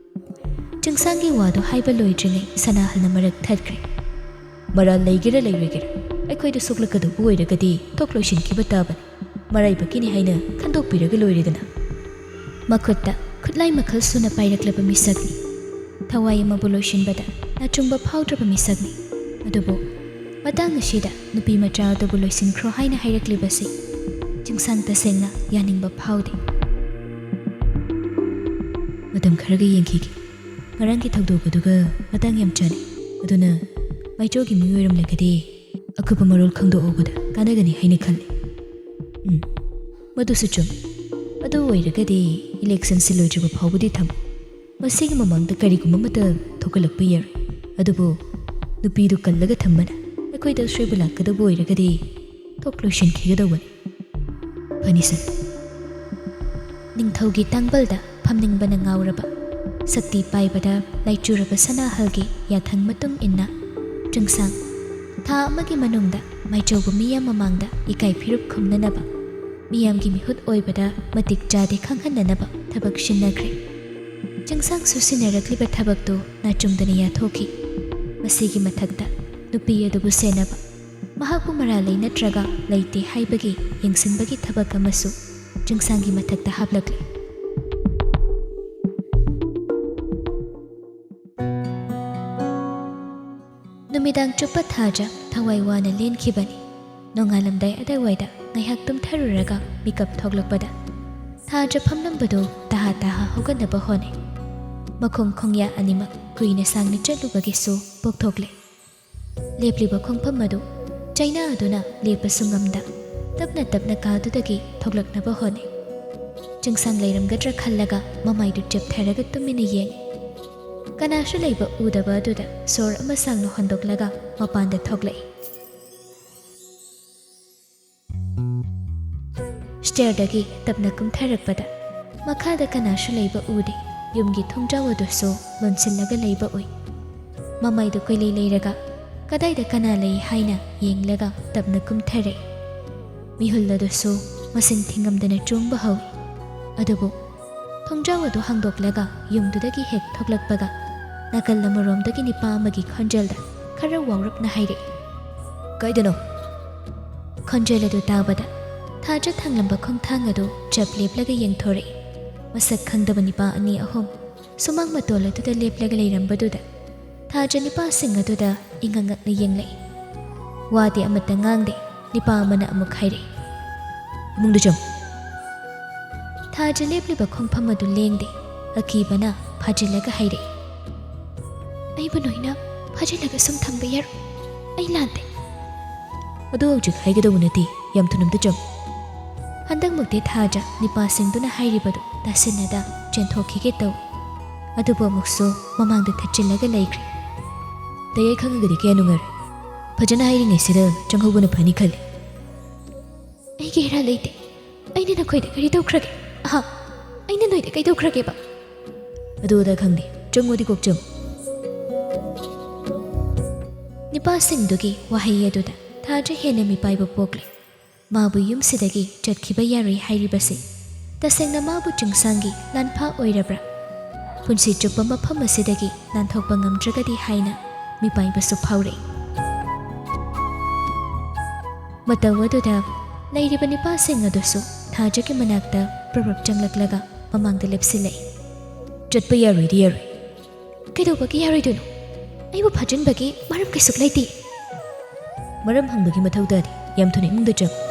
ꯆꯤꯡꯁꯥꯡꯒꯤ ꯋꯥꯗꯨ ꯍꯥꯏꯕ ꯂꯣꯏꯗ꯭ꯔꯤꯉꯩ ꯁꯅꯥꯍꯜꯅ ꯃꯔꯛ ꯊꯠꯈ꯭ꯔꯦ꯫ ꯃꯔꯥꯜ ꯂꯩꯒꯦꯔꯥ ꯂꯩꯔꯣꯏꯒꯦꯔꯥ, ꯑꯩꯈꯣꯏꯗ ꯁꯣꯛꯂꯛꯀꯗꯧꯕ ꯑꯣꯏꯔꯒꯗꯤ ꯊꯣꯛ ꯂꯣꯏꯁꯤꯟꯈꯤꯕ ꯇꯥꯕꯅꯤ꯫ ꯃꯔꯥꯏꯕꯛꯀꯤꯅꯤ ꯍꯥꯏꯅ ꯈꯟꯗꯣꯛꯄꯤꯔꯒ ꯂꯣꯏꯔꯦꯗꯅ꯫ ꯃꯈꯨꯠꯇ ꯈꯨꯠꯂꯥꯏ ꯃꯈꯜ ꯁꯨꯅ ꯄꯥꯏꯔꯛꯂꯕ ꯃꯤꯁꯛꯅꯤ꯫ ꯊꯋꯥꯏ ꯑꯃꯕꯨ ꯂꯣꯏꯁꯤꯟꯕꯗ ꯅꯥꯆꯨꯡꯕ ꯐꯥꯎꯗ꯭ꯔꯕ ꯃꯤꯁꯛꯅꯤ꯫ ꯑꯗꯨꯕꯨ ꯃꯇꯥꯡ ꯑꯁꯤꯗ ꯅꯨꯄꯤ ꯃꯆꯥ ꯑꯗꯨꯕꯨ ꯂꯣꯏꯁꯤꯟꯈ꯭ꯔꯣ ꯍꯥꯏꯅ ꯍꯥꯏꯔꯛꯂꯤꯕꯁꯤ ꯆꯤꯡꯁꯥꯡ ꯇꯁꯦꯡꯅ ꯌꯥꯅꯤꯡꯕ ꯐꯥꯎꯗꯦ꯫ ꯃꯇꯝ ꯈꯔꯒ ꯌꯦꯡꯈꯤꯒꯦ꯫ ꯉꯔꯥꯡꯒꯤ ꯊꯧꯗꯣꯛ ꯑꯗꯨꯒ ꯃꯇꯥꯡ ꯌꯥꯝ ꯆꯥꯅꯩ꯫ ꯑꯗꯨꯅ ꯃꯥꯏꯆꯧꯒꯤ ꯃꯤ ꯑꯣꯏꯔꯝꯂꯒꯗꯤ ꯑꯀꯨꯞꯄ ꯃꯔꯣꯜ ꯈꯪꯗꯣꯛꯍꯧꯕꯗ ꯀꯥꯟꯅꯒꯅꯤ ꯍꯥꯏꯅ ꯈꯜꯂꯤ꯫ ꯎꯝ, ꯃꯗꯨꯁꯨ ꯆꯨꯝꯃꯤ꯫ ꯑꯗꯨ ꯑꯣꯏꯔꯒꯗꯤ ꯏꯂꯦꯛꯁꯟꯁꯤ ꯂꯣꯏꯗ꯭ꯔꯤꯕ ꯐꯥꯎꯕꯗꯤ ꯊꯝꯃꯨ꯫ ꯃꯁꯤꯒꯤ ꯃꯃꯥꯡꯗ ꯀꯔꯤꯒꯨꯝꯕ ꯑꯃꯠꯇ ꯊꯣꯛꯀꯠꯂꯛꯄ ꯌꯥꯔꯣꯏ꯫ ꯑꯗꯨꯕꯨ ꯅꯨꯄꯤꯗꯨ ꯀꯜꯂꯒ ꯊꯝꯕꯅ ꯑꯩꯈꯣꯏꯗ ꯑꯁꯣꯏꯕ ꯂꯥꯛꯀꯗꯕ ꯑꯣꯏꯔꯒꯗꯤ ꯊꯣꯛ ꯂꯣꯏꯁꯤꯟꯈꯤꯒꯗꯧꯕꯅꯤ꯫ ꯐꯅꯤꯁꯟ꯫ ꯅꯤꯡꯊꯧꯒꯤ ꯇꯥꯡꯕꯜꯗ ꯐꯝꯅꯤꯡꯕꯅ ꯉꯥꯎꯔꯕ, ꯁꯛꯇꯤ ꯄꯥꯏꯕꯗ ꯂꯥꯏꯆꯨꯔꯕ ꯁꯅꯥꯍꯜꯒꯤ ꯌꯥꯊꯪ ꯃꯇꯨꯡ ꯏꯟꯅ ꯆꯤꯡꯁꯥꯡ ꯊꯥ ꯑꯃꯒꯤ ꯃꯅꯨꯡꯗ ꯃꯥꯏꯆꯧꯕ ꯃꯤꯌꯥꯝ ꯃꯃꯥꯡꯗ ꯏꯀꯥꯏ ꯐꯤꯔꯨꯞ ꯈꯨꯝꯅꯅꯕ, ꯃꯤꯌꯥꯝꯒꯤ ꯃꯤꯍꯨꯠ ꯑꯣꯏꯕꯗ ꯃꯇꯤꯛ ꯆꯥꯗꯦ ꯈꯪꯍꯟꯅꯅꯕ ꯊꯕꯛ ꯁꯤꯟꯅꯈ꯭ꯔꯦ꯫ ꯆꯤꯡꯁꯥꯡꯁꯨ ꯁꯤꯟꯅꯔꯛꯂꯤꯕ ꯊꯕꯛꯇꯨ ꯅꯥꯆꯨꯡꯗꯅ ꯌꯥꯊꯣꯛꯈꯤ꯫ ꯃꯁꯤꯒꯤ ꯃꯊꯛꯇ ꯅꯨꯄꯤ ꯑꯗꯨꯕꯨ ꯁꯦꯟꯅꯕ, ꯃꯍꯥꯛꯄꯨ ꯃꯔꯥꯜ ꯂꯩ ꯅꯠꯇ꯭ꯔꯒ ꯂꯩꯇꯦ ꯍꯥꯏꯕꯒꯤ ꯌꯦꯡꯁꯤꯟꯕꯒꯤ ꯊꯕꯛ ꯑꯃꯁꯨ ꯆꯤꯡꯁꯥꯡꯒꯤ ꯃꯊꯛꯇ ꯍꯥꯞꯂꯛꯂꯤ꯫ ꯅꯨꯃꯤꯗꯥꯡ ꯆꯨꯞꯄ ꯊꯥꯖ ꯊꯋꯥꯏ ꯋꯥꯅ ꯂꯦꯟꯈꯤꯕꯅꯤ꯫ ꯅꯣꯡꯉꯥꯜꯂꯝꯗꯥꯏ ꯑꯗꯥꯏꯋꯥꯏꯗ ꯉꯥꯏꯍꯥꯛ ꯇꯨꯝꯊꯔꯨꯔꯒ ꯃꯤꯀꯞ ꯊꯣꯛꯂꯛꯄꯗ ꯊꯥꯖ ꯐꯝꯂꯝꯕꯗꯨ ꯇꯍꯥ ꯇꯍꯥ ꯍꯧꯒꯠꯅꯕ ꯍꯣꯠꯅꯩ꯫ ꯃꯈꯣꯡ ꯈꯣꯡꯌꯥ ꯑꯅꯤꯃꯛ ꯀꯨꯏꯅ ꯁꯥꯡꯅ ꯆꯠꯂꯨꯕꯒꯤꯁꯨ ꯄꯣꯛꯊꯣꯛꯂꯦ꯫ ꯂꯦꯞꯂꯤꯕ ꯈꯣꯡꯐꯝ ꯑꯗꯨ ꯆꯩꯅꯥ ꯑꯗꯨꯅ ꯂꯦꯞꯄꯁꯨ ꯉꯝꯗ ꯇꯞꯅ ꯇꯞꯅ ꯀꯥꯗꯨꯗꯒꯤ ꯊꯣꯛꯂꯛꯅꯕ ꯍꯣꯠꯅꯩ꯫ ꯆꯤꯡꯁꯥꯡ ꯂꯩꯔꯝꯒꯗ꯭ꯔꯥ ꯈꯜꯂꯒ ꯃꯃꯥꯏꯗꯨ ꯆꯦꯞꯊꯔꯒ ꯇꯨꯃꯤꯟꯅ ꯌꯦꯡꯉꯤ꯫ ꯀꯅꯥꯁꯨ ꯂꯩꯕ ꯎꯗꯕ ꯑꯗꯨꯗ ꯁꯣꯔ ꯑꯃ ꯁꯥꯡꯅ ꯍꯣꯟꯗꯣꯛꯂꯒ ꯃꯄꯥꯟꯗ ꯊꯣꯛꯂꯛꯏ꯫ ꯁ꯭ꯇꯦꯌꯔꯗꯒꯤ ꯇꯞꯅ ꯀꯨꯝꯊꯔꯛꯄꯗ ꯃꯈꯥꯗ ꯀꯅꯥꯁꯨ ꯂꯩꯕ ꯎꯗꯦ꯫ ꯌꯨꯝꯒꯤ ꯊꯣꯡꯖꯥꯎ ꯑꯗꯨꯁꯨ ꯂꯣꯟꯁꯤꯜꯂꯒ ꯂꯩꯕ ꯎꯏ꯫ ꯃꯃꯥꯏꯗꯨ ꯀꯣꯏꯂꯩ ꯂꯩꯔꯒ ꯀꯗꯥꯏꯗ ꯀꯅꯥ ꯂꯩ ꯍꯥꯏꯅ ꯌꯦꯡꯂꯒ ꯇꯞꯅ ꯀꯨꯝꯊꯔꯛꯏ꯫ ꯃꯤꯍꯨꯜ ꯑꯗꯨꯁꯨ ꯃꯁꯤꯡ ꯊꯤꯉꯝꯗꯅ ꯆꯣꯡꯕ ꯍꯧꯏ꯫ ꯑꯗꯨꯕꯨ ꯊꯣꯡꯖꯥꯎ ꯑꯗꯨ ꯍꯥꯡꯗꯣꯛꯂꯒ ꯌꯨꯝꯗꯨꯗꯒꯤ ꯍꯦꯛ ꯊꯣꯛꯂꯛꯄꯒ ꯅꯥꯀꯜ ꯑꯃꯔꯣꯝꯗꯒꯤ ꯅꯤꯄꯥ ꯑꯃꯒꯤ ꯈꯣꯟꯖꯦꯜꯗ ꯈꯔ ꯋꯥꯎꯔꯞꯅ ꯍꯥꯏꯔꯛꯏ, "ꯀꯥꯏꯗꯅꯣ?" ꯈꯣꯟꯖꯦꯜ ꯑꯗꯨ ꯇꯥꯕꯗ ꯊꯥꯖ ꯊꯥꯡꯂꯝꯕ ꯈꯣꯡꯊꯥꯡ ꯑꯗꯨ ꯆꯞ ꯂꯦꯞꯂꯒ ꯌꯦꯡꯊꯣꯔꯛꯏ꯫ ꯃꯁꯛ ꯈꯪꯗꯕ ꯅꯤꯄꯥ ꯑꯅꯤ ꯑꯍꯨꯝ ꯁꯨꯃꯥꯡ ꯃꯇꯣꯜ ꯑꯗꯨꯗ ꯂꯦꯞꯂꯒ ꯂꯩꯔꯝꯕꯗꯨꯗ ꯊꯥꯖ ꯅꯤꯄꯥꯁꯤꯡ ꯑꯗꯨꯗ ꯏꯉꯛ ꯉꯛꯅ ꯌꯦꯡꯂꯛꯏ꯫ ꯋꯥꯗꯤ ꯑꯃꯠꯇ ꯉꯥꯡꯗꯦ꯫ ꯅꯤꯄꯥ ꯑꯃꯅ ꯑꯃꯨꯛ ꯍꯥꯏꯔꯛꯏ, "ꯏꯃꯨꯡꯗ ꯆꯪ꯫" ꯊꯥꯖ ꯂꯦꯞꯂꯤꯕ ꯈꯣꯡꯐꯝ ꯑꯗꯨ ꯂꯦꯡꯗꯦ꯫ ꯑꯀꯤꯕꯅ ꯐꯥꯖꯤꯜꯂꯒ ꯍꯥꯏꯔꯛꯏ꯫ "ꯑꯩꯕꯨ ꯅꯣꯏꯅ ꯐꯥꯖꯤꯜꯂꯒ ꯁꯨꯝ ꯊꯝꯕ ꯌꯥꯔꯣꯏ꯫ ꯑꯩ ꯂꯥꯟꯗꯦ꯫" "ꯑꯗꯨ ꯍꯧꯖꯤꯛ ꯍꯥꯏꯒꯗꯧꯕ ꯅꯠꯇꯦ, ꯌꯥꯝ ꯊꯨꯅ ꯑꯝꯇ ꯆꯪꯉꯨ꯫" ꯍꯟꯗꯛꯃꯛꯇꯤ ꯊꯥꯖ ꯅꯤꯄꯥꯁꯤꯡꯗꯨꯅ ꯍꯥꯏꯔꯤꯕꯗꯨ ꯇꯥꯁꯤꯟꯅꯗ ꯆꯦꯟꯊꯣꯛꯈꯤꯒꯦ ꯇꯧꯏ꯫ ꯑꯗꯨꯕꯨ ꯑꯃꯨꯛꯁꯨ ꯃꯃꯥꯡꯗ ꯊꯠꯆꯤꯜꯂꯒ ꯂꯩꯈ꯭ꯔꯦ꯫ "ꯇꯌꯥꯏ ꯈꯪꯉꯒꯗꯤ ꯀꯌꯥ ꯅꯨꯡꯉꯥꯏꯔꯦ꯫ ꯐꯖꯅ ꯍꯥꯏꯔꯤꯉꯩꯁꯤꯗ ꯆꯪꯍꯧꯕꯅ ꯐꯅꯤ ꯈꯜꯂꯤ꯫" "ꯑꯩꯒꯤ ꯏꯔꯥꯜ ꯂꯩꯇꯦ꯫ ꯑꯩꯅ ꯅꯈꯣꯏꯗ ꯀꯔꯤ ꯇꯧꯈ꯭ꯔꯒꯦ? ꯑꯍꯥ, ꯑꯩꯅ ꯅꯣꯏꯗ ꯀꯩꯗꯧꯈ꯭ꯔꯒꯦꯕ?" "ꯑꯗꯨ ꯑꯗꯥ ꯈꯪꯗꯦ, ꯆꯪꯉꯨꯗꯤ ꯀꯣꯛ ꯆꯪꯉꯨ꯫" ꯅꯤꯄꯥꯁꯤꯡꯗꯨꯒꯤ ꯋꯥꯍꯩ ꯑꯗꯨꯗ ꯊꯥꯖ ꯍꯦꯟꯅ ꯃꯤꯄꯥꯏꯕ ꯄꯣꯛꯂꯦ꯫ ꯃꯥꯕꯨ ꯌꯨꯝꯁꯤꯗꯒꯤ ꯆꯠꯈꯤꯕ ꯌꯥꯔꯣꯏ ꯍꯥꯏꯔꯤꯕꯁꯤ ꯇꯁꯦꯡꯅ ꯃꯥꯕꯨ ꯆꯤꯡꯁꯥꯡꯒꯤ ꯂꯥꯟꯐꯥ ꯑꯣꯏꯔꯕ꯭ꯔꯥ? ꯄꯨꯟꯁꯤ ꯆꯨꯞꯄ ꯃꯐꯝ ꯑꯁꯤꯗꯒꯤ ꯅꯥꯟꯊꯣꯛꯄ ꯉꯝꯗ꯭ꯔꯒꯗꯤ ꯍꯥꯏꯅ ꯃꯤꯄꯥꯏꯕꯁꯨ ꯐꯥꯎꯔꯛꯏ꯫ ꯃꯇꯧ ꯑꯗꯨꯗ ꯂꯩꯔꯤꯕ ꯅꯤꯄꯥꯁꯤꯡ ꯑꯗꯨꯁꯨ ꯊꯥꯖꯒꯤ ꯃꯅꯥꯛꯇ ꯄ꯭ꯔꯞ ꯄ꯭ꯔꯞ ꯆꯪꯂꯛꯂꯒ ꯃꯃꯥꯡꯗ ꯂꯦꯞꯁꯤꯜꯂꯛꯏ꯫ "ꯆꯠꯄ ꯌꯥꯔꯣꯏꯗꯤ ꯌꯥꯔꯣꯏ꯫" "ꯀꯩꯗꯧꯕꯒꯤ ꯌꯥꯔꯣꯏꯗꯣꯏꯅꯣ? ꯑꯩꯕꯨ ꯐꯥꯖꯤꯟꯕꯒꯤ ꯃꯔꯝ ꯀꯩꯁꯨ ꯂꯩꯇꯦ꯫" "ꯃꯔꯝ ꯍꯪꯕꯒꯤ ꯃꯊꯧ ꯇꯥꯗꯦ, ꯌꯥꯝ ꯊꯨꯅ ꯏꯃꯨꯡꯗ ꯆꯪꯉꯨ꯫"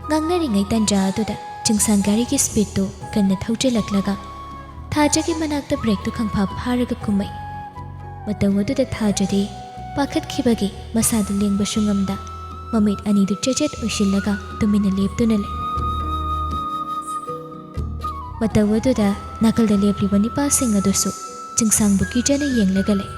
ꯉꯥꯡꯅꯔꯤꯉꯩ ꯇꯟꯖꯥ ꯑꯗꯨꯗ ꯆꯤꯡꯁꯥꯡ ꯒꯥꯔꯤꯒꯤ ꯁ꯭ꯄꯤꯗꯇꯨ ꯀꯟꯅ ꯊꯧꯖꯤꯜꯂꯛꯂꯒ ꯊꯥꯖꯒꯤ ꯃꯅꯥꯛꯇ ꯕ꯭ꯔꯦꯛꯇꯨ ꯈꯪꯐꯥ ꯐꯥꯔꯒ ꯀꯨꯝꯃꯛꯏ꯫ ꯃꯇꯧ ꯑꯗꯨꯗ ꯊꯥꯖꯗꯤ ꯄꯥꯈꯠꯈꯤꯕꯒꯤ ꯃꯁꯥꯗ ꯂꯦꯡꯕꯁꯨ ꯉꯝꯗ ꯃꯃꯤꯠ ꯑꯅꯤꯗꯨ ꯆꯦꯆꯦꯠ ꯎꯏꯁꯤꯜꯂꯒ ꯇꯨꯃꯤꯟꯅ ꯂꯦꯞꯇꯨꯅ ꯂꯩ꯫ ꯃꯇꯧ ꯑꯗꯨꯗ ꯅꯥꯀꯜꯗ ꯂꯦꯞꯂꯤꯕ ꯅꯤꯄꯥꯁꯤꯡ ꯑꯗꯨꯁꯨ ꯆꯤꯡꯁꯥꯡꯕꯨ ꯀꯤꯖꯅ ꯌꯦꯡꯂꯒ ꯂꯩ꯫